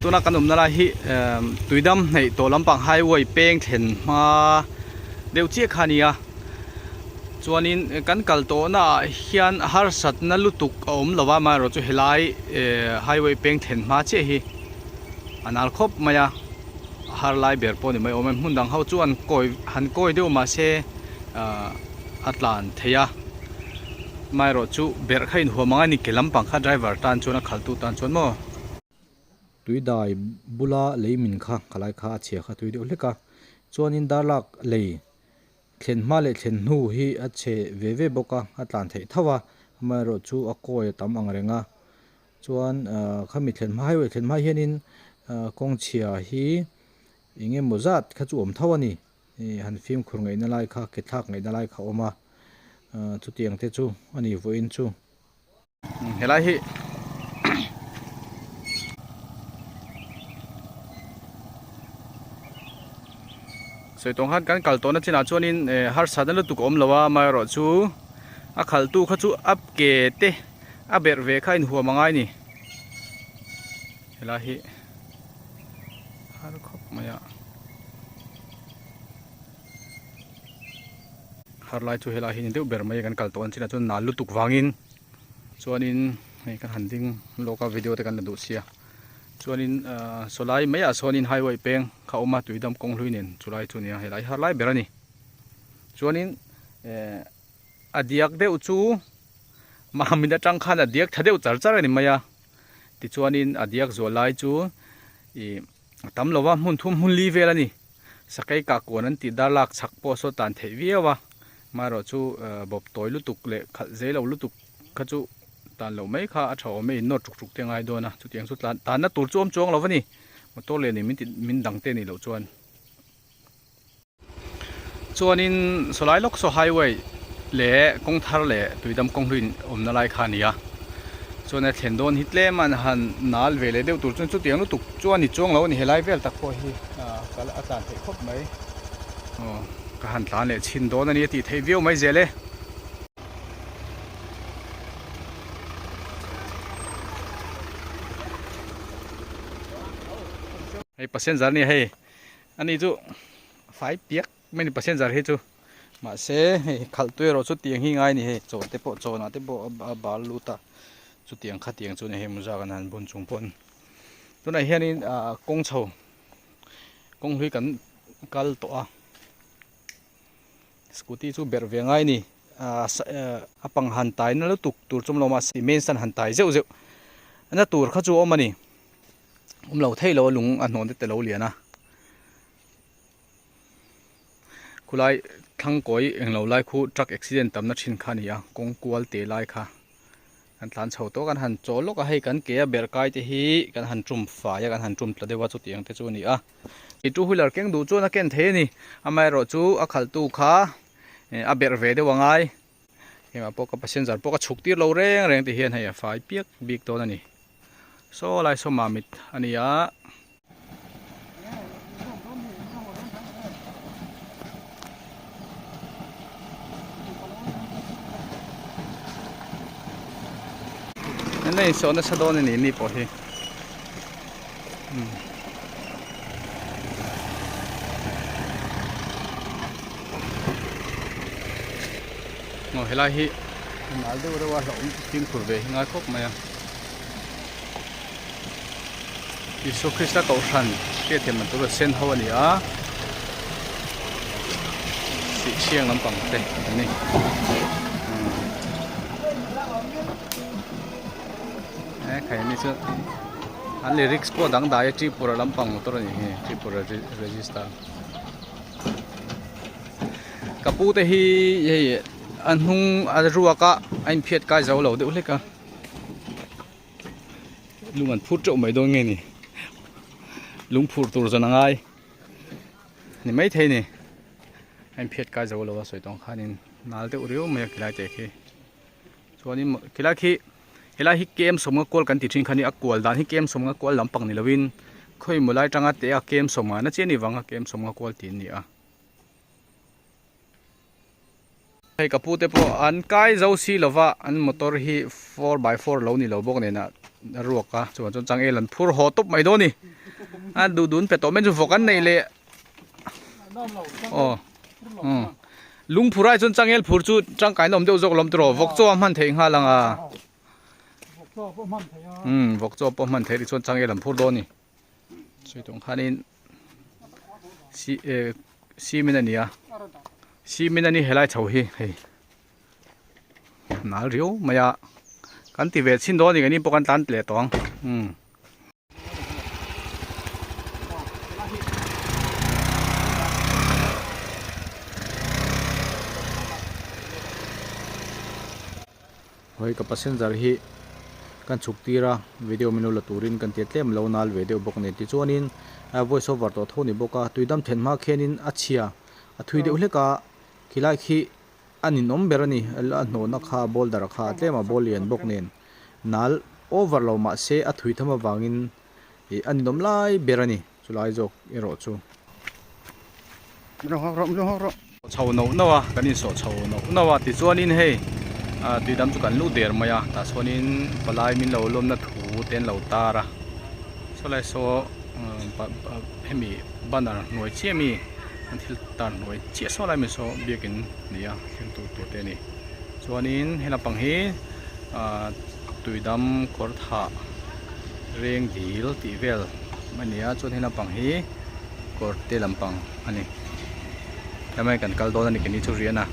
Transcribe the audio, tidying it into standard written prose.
Tuna kan awmna lai hi tuidam hneih tawh lampang highway peng thlen hma deuh chiah kha a ni a chuanin kan kal tawhna ah hian harsatna lutuk a awm lo a amaherawhchu helai highway peng thlen hma chiah hi a nal khawp mai a a har lai ber pawh a ni mai awm e hmun dang ho chu an kawi han kawi deuh mahse a tlan thei a amaherawhchu berh kha inhuam ang a ni ke lampang kha driver tan chuan a khalhtu tan chuan maw. Tuidai bula lei min kha khalai kha a chhia kha tui deuh hlek a, chuanin darlak lei thlen hma leh thlen hnu hi a chhe ve ve bawk a, a tlan theih tho a, amaherawh chu a kawi a tam ang reng a, chuan ahh khami thlen hma highway thlen hma hianin ahh kawng chhia hi eng emaw zat kha chu awm tho a ni, ih han fimkhur ngaihna lai kha ke thlak ngaihna lai kha a awm a, ahh chutiang te chu a ni vawiin chu. Helai hi sawi tawng khan kan kal tawhna chinah chuanin eh harsatna lutuk a awm lo a amaherawhchu a khalhtu kha chu a ke te a berh ve kha a inhuam a ngai a ni helai hi har khawp mai a. Har lai chu helai hi ni deuh ber mai a kan kal tawh an chinah chuan nal lutuk vangin chuanin hei kan han ding lawk a video te kan la duh sia chuanin ahh sawlai maiah sawnin highway peng kha a awm a tuidam kawng hlui nen chulai chu a ni a helai har lai ber a ni chuanin ehh a diak deuh chu mahmin atang khan a diak tha deuh char char a ni mai a tichuanin a diak zual lai chu ih a tam lo va hmun thum hmun li vel a ni. Sakei kah kuan an tih dar lak chhak pawh saw tan theih viau a, amaherawh chu bawp tawi lutuk leh khalh zei lo lutuk kha chu tan loh mai kha a tha awm e, innawt ruk ruk te a ngai dawn a, chutiang chu tlan tanna tur chu awm chuang lo a ni, motor lian in min ti min dang te nih loh chuan. Chuanin sawlai lawk saw highway leh kawng thar leh tuidam kawng hluin awmna lai kha a ni a, chuan a thlen dawn hi tlem a han nal ve leh deuh tur chuan chutiang lutuk chuan ni chuang lo a ni helai vel tak pawh hi ah kal a tlan theih khawp mai aw ka han tlan leh chhin dawn a ni a tih theih viau mai zel e. Hei passenger a ni hei ani chu fai piak mai a ni passenger hi chu. Mahse hei khalh tui erawh chu tiang hi ngai a ni hei chaw te pawh chawnah te pawh a bal lut a chutiang kha tiang chu a ni hei mawza kan han bun chung pawh tunah hianin ah kawng chho kawng hlui kan kal tawh a scooty chu berh ve ngai a ni ah a pang han tai na lutuk tur chu awm lo mahse main stand han tai zeuh zeuh na tur kha chu a awm a ni awm lo thei lo a lung a hnawn te te lo lian a. Khulai thlangkawi englo lai khu truck accident tamna thin kha a ni a kawng kual te lai kha kan tlan chho tawh kan han chawl lawk a hei kan ke a ber kai te hi kan han tum fai a kan han tum tla deuh a chutiang te chu a ni a two wheeler keng duh chuan a ken thei a ni amaherawhchu a khalhtu kha a berh ve deuh a ngai hengah pawh ka passenger pawh ka chhuk tir lo reng reng ti hian hei a fai piak bik dawn a ni saw lai saw mamit a ni a. An la insawh nasa dawn a ni ni pawh hi. Aw helai hi a nal deuh reuh a hlauhawm fimkhur ve hi ngai khawp mai a. Isua Krista kohhran hriatthiam dan tur a sen ho a ni a sih chhiang lampang te an ni e khai ani chu an lyrics pawh dangdai a Tripura lampang motor a ni hi Tripura register ka pu te hi hei a hnung a ruak a a inphiat kai zo lo deuh hlek a. Lung an phur teuh mai dawn nge ni lung phur tur zawn a ngai ni mai thei ni a inphiat kai zo lo a sawi tawng khanin nal deuh riau mai a khilai te khi chuanin khilai khi helai hi kem sawmnga kual kan ti thin kha ni a kual dan hi kem sawmnga kual lampang ni lovin khawi maw lai tanga te a kem sawmnga na chian ni vanga kem sawmnga kual tih an ni a. Hei ka pu te pawh an kai zo si lova an motor hi 4x4 lo ni lo bawk nen a. A ruak a chuan chuan changel an phur haw tawp mai dawn a ni. A duh dun pe tawh mai chu vawk an neih leh aw umm lungphur ai chuan changel phur chu tangkaina awm deuh zawk lawm tiraw vawk chaw a hman theih nghal ang a umm vawk chaw pawh hman theih tichuan changel an phur dawn a ni. Sawi tawng khanin si eh cement a ni a cement a ni helai chho hi hei. Nal riau mai a kan ti ve chhin dawn a ni keini pawh kan tlan leh tawh ang umm. Hei ka passenger hi kan chhuk tir a video min lo la turin kan tia tlem lo nal ve deuh bawk a ni tichuanin voice over tawh tho a ni bawk a tuidam then hma khianin a chhia a thui deuh hlek a khilai khi A ninawm ber a ni, a hnawhna kha boulder kha a tlem a ball lian bawk nen nal over lo mah se a thui tham avangin ih a ninawm lai ber a ni chulai zawk erawh chu. Chho noh noh a, kan insawh chho noh noh a tichuanin hei tuidam chu kan luh der mai a tah chuanin palai min lo lawmna thu te an lo tar a sawlai saw hemi banner hnuai chiah ami. An thil tar hnuai chiah saw lai mai saw biakin a ni a thil tur tur te a ni chuanin he lampang hi ahh tuidam kawr thah reng dil tih vel a ni a chuan he lampang hi kawr te lampang a ni hemai kan kal dawn a ni keini chu rian a.